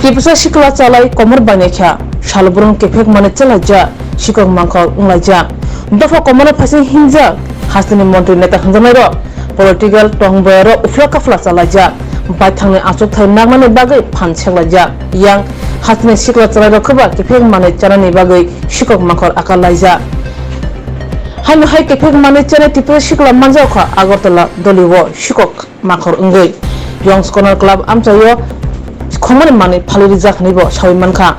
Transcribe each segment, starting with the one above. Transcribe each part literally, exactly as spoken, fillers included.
Tipsa sikla chalai komor bainai kha, salbrum kephek mani chalaijak, sikok mangkhor wnglaijak. Dopha komorno phaising hinjak, hasteni montri neta hwnjaknairok, political tongboyarok uphla kaphla chalaijak, baithangni achukthai naknani bagwi phan seklaijak. Yang hasteni sikla chalairok khe ba kephek mani chanani bagwi sikok mangkhor akal laijak. Haino hai kephek mani chanai Tipsa sikla manjak kha Agartala dolio sikok. Makhor wngwi Young Scholar Club amchaio khongmani manwi phalwi rijak hwnwibo sawi mankha.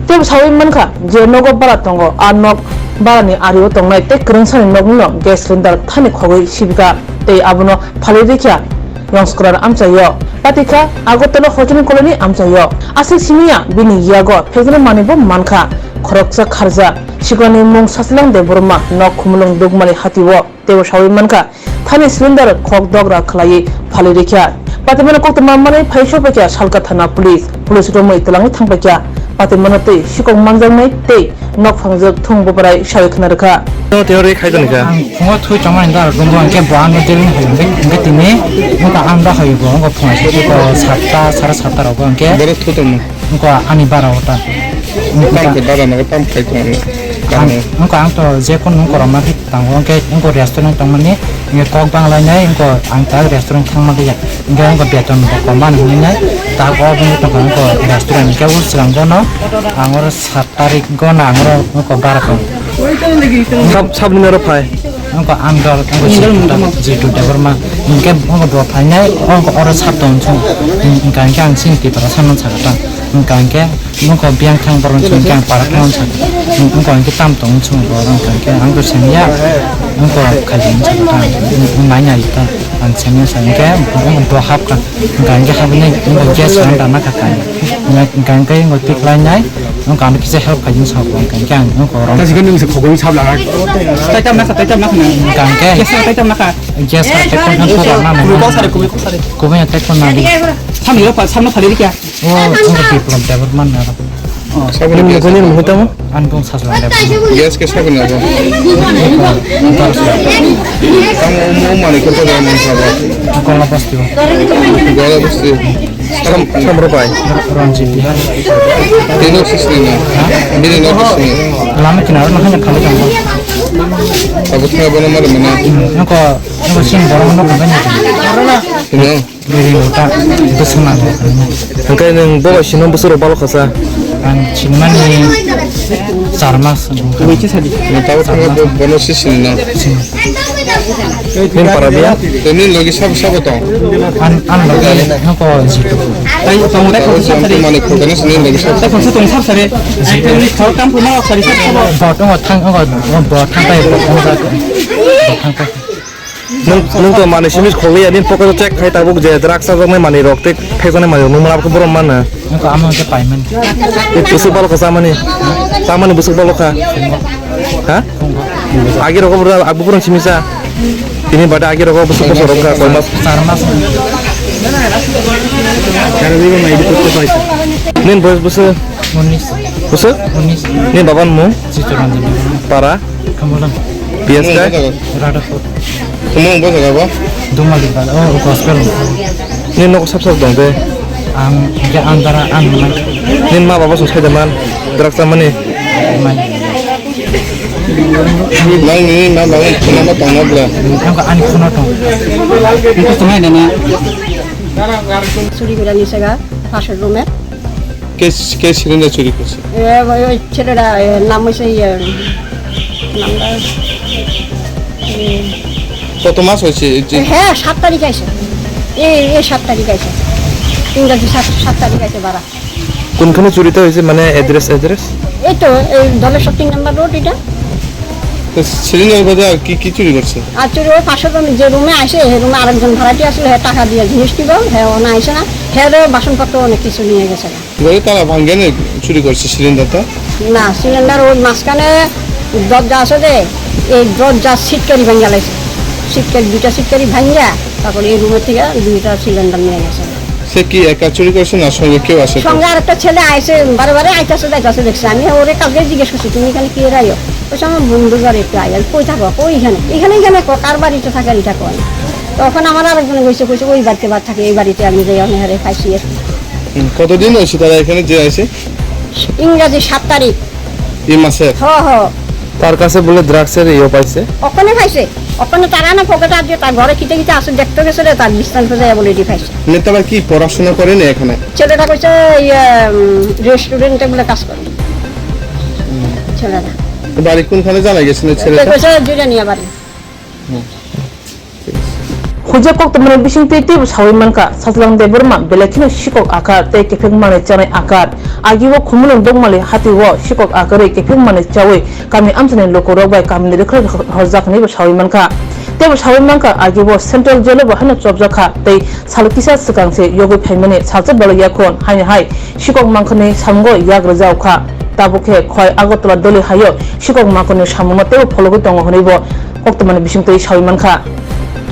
Teibo sawi mankha je nogo bara tongo, a nok barani ario tongnai tei kwrwngsani noknwino gas cylinder thani khogwi sibikha tei abono phalwi rikha Young Scholar amchaio. Patikha Agartala Hotel Colony amchaio. Aswk simiya bini yago phekjani manwibo mankha, khoroksa kharjak. Siklani mung Sasilang Debbarma, nok Khumulwng Dukmani hatio. Teibo sawi mankha, thani cylinder khok dogra khlaiwi phalwi rikha. Patimano koktwma manwi phai sokphaikha Salka thana police. Police romwi twlangwi thangpaikha. Patimano tei sikok manjaknai tei nok phangjak thung bwbarai sawi khna rwkha. No theory khai jani kha. Ang phungo thui chongmani da gumbo angke bo ano dealing hai angke angke tini muka ang da hai bo angko phungo sisi ko satta sara satta rogo angke. Borok thu tongmo. Angko ani bara ota. Tam ke bara no tam khai tong. Ang angko ang to je kon nung korom na. Tango hwnkhe wngkha restaurant tongmani, wngkha kok banglainai, wngkha ang ta restaurant thangma khe ya. Wngkha wngkha beton bo kom mani hwnwi nai, ta o bini tongkha wngkha restaurant hwnkhe o swnam bono ang oro sat tarik gona ang oro wngkha bara tong. Sab, sabni oro phai. Wngkha ang dol, wngkha Jitu Debbarma, hwnkhe wngkha bo phainai, wngkha oro sat tong song. Wngkha hwnkhe ang chini Tripura sanno sakha tong. Wngkha hwnkhe. Nokho biyang thang borok chwng khe ang para thang sa. Nokho hwnkhe tam tong chwng borok wngkha hwnkhe ang to seniya. Nokho khaijani sa ta. Nai nai ta. Ang seniya sa hwnkhe bo hap kha. Hwnkha hwnkhe hap nai nokho gas rang da ma kha kai. Hwnkha hwnkhe nokho tik lai nai. Nokho ang kisa help khaijani sa ko hwnkha hwnkhe ang nokho rong. Kasi kan nung se khogong sab laga. Tai tam na kha, tai tam na kha. Hwnkha hwnkhe. Gas tai tam na kha. Gas tai tam na kha. Kubai kok sare, kubai kok sare. Kubai tai tam na. Sam yo pa, sam no phale ri kya? Oh, ang Biplab Debbarma na. Oh. Sabun ni gas. Ani bung sajla Debbarma. Gas ke sabun na bo. Tang o mo mani ke pada man sabo. Gola Basti. Gola Basti. Sam, sam ropai. Ranjit Bihari. Dino sisni na. Bini no sisni. Lama kinaro na hanya khali jang. Abu thang bono mari mana. Nokho, nokho sing borok no khali jang. Dino. Bini uta bwswk nango. Hwnkhe nwng bo bai sino bwswk rok balo khasa? Ang sinimani char mas wngkha. Nwng tabuk thangma bo-, bono se sinina? Sini. Nini para biya? Tei nini logi sabo sabo tong? An, an logi nokho Jitu. Tabuk jang tongmani khokani se nini logi sabo. Jitu. Bo tongo thang, bo thang pai, bo thang pai. Nwng, nwng to manwi simi khogwi ya, nini pocket o check khai tabuk je drugs chajaknai manwi rok tei phekjaknai manwi rok nung mano, abo khe borom mano. Nwng kha amo khe paimani. Bwswk balo kha chamani? Chamani bwswk balo kha? Ha? Agi rogo bwrwi, abo bwrwi simi cha. Tini bade agi rogo bwswk bwswk rok kha, koi mas? Char mas. Nini boyos bwswk? Unis. Bwswk? Unis. Nini baba ni mung? Chittaranjan. Para? Kamulang. P S K? Radhapur. Omo bo jaga bo? Dumali bal, oh, gospel. Nini nogo sab sab tong de? Ang, hingke ang dara, ang manai. Nini ma baba song saida man, drugs chamani? Mai. Nang nini ma baba phone ma tong na bla? Ang ko ani phone tong. Nini ko tong ai na? Suri gura ni sega, pasho rume. কে, কে সিলিন্ডার চুরি করছে? এ, ওই, ওই ছেলেটা, এ, নাম হইছে, ইয়ে, নামটা, এ, কত মাস হয়েছে এই যে? হ্যাঁ, সাত তারিখ আইছে। এই, এই সাত তারিখ আইছে। ইংরাজি সাত, সাত তারিখ আইছে বারা। কোনখানে চুরিটা হয়েছে? মানে অ্যাড্রেস, অ্যাড্রেস? এই তো, এই ধলেশ্বর তিন নম্বর রোড এটা। তো সিলিন্ডার বাদে আর কি কি চুরি করছে? আর চুরি ওই পাশের রুমে, যে রুমে আইছে, এই রুমে আরেকজন ভাড়াটি আসলে, হ্যাঁ, টাকা দিয়ে জিনিস নিব, হ্যাঁ, ও না আইছে না, হ্যাঁ, রে বাসনপত্র অনেক কিছু নিয়ে গেছে। ঘরে তালা ভাঙে না চুরি করছে সিলিন্ডারটা? না, সিলিন্ডার ওই মাঝখানে দরজা আছে যে, এই দরজা সিটকারি ভাঙিয়া লাইছে। সিটকারি, দুইটা সিটকারি ভাঙিয়া তারপরে এই রুমের থেকে দুইটা সিলিন্ডার নিয়ে গেছে। সে কি একা চুরি করছে না সঙ্গে কেউ আছে? সঙ্গে আরেকটা ছেলে আইছে, বারে বারে আইতাছে যাইতাছে দেখছি। আমি ওরে কালকে জিজ্ঞেস করছি, "তুমি এখানে কি এর আইও?" বলছে, "আমার বন্ধু ঘরে একটু আই।" আমি, "কই থাকো?" "কই এখানে।" "এখানে, এখানে ক-, কার বাড়িতে থাকে এটা কয়।" তখন আমার আরেকজনে কইছে, কইছে, "ওই বাড়িতে বাদ থাকে, এই বাড়িতে আমি যাই, আমি হারে খাইছি আর কি।" হুম, কতদিন হয়েছে তারা এখানে যে আছে? ইংরাজি সাত তারিখ। এই মাসের? হ, হ। তার কাছে বলে ড্রাগসের ইয়ে পাইছে? ওখানে পাইছে। ওখানে তারা না পকেটে আর যে তার ঘরে কিতে কিতে আছে দেখতে গেছে রে, তার বিস্তান খোঁজা বলে এটি পাইছে। মানে তারা কি পড়াশোনা করে না এখানে? ছেলেটা কইছে, ইয়ে, উম, রেস্টুরেন্টে বলে কাজ করে। ছেলেটা। তো বাড়ি কোনখানে জানা গেছে না এটা ছেলেটা? কইছে জুরানিয়া বাড়ি। Hujak kok tongmani bisingtwi teibo sawi mankha, Sajlang Debbarma belai kheno sikok akar tei kephek manwi chanai akar. Agio Khumulwng Dongmali hatio sikok akarwi kephek manwi chawi kami amchaini lukurok bai kamini rwkhrok horjak hinwibo sawi mankha. Teibo sawi mankha, agio Central Jailo bo haino chopjak kha tei sal kisa swkang se yogwi phaimani salsa belai yakhon haino hai sikok mankha hinwi samungo yak rwjak kha. Tabuk khe khoi Agartala Doli haio sikok mankha ni samungno teibo phologwi tongo hinwibo koktwmani bisingtwi sawi mankha.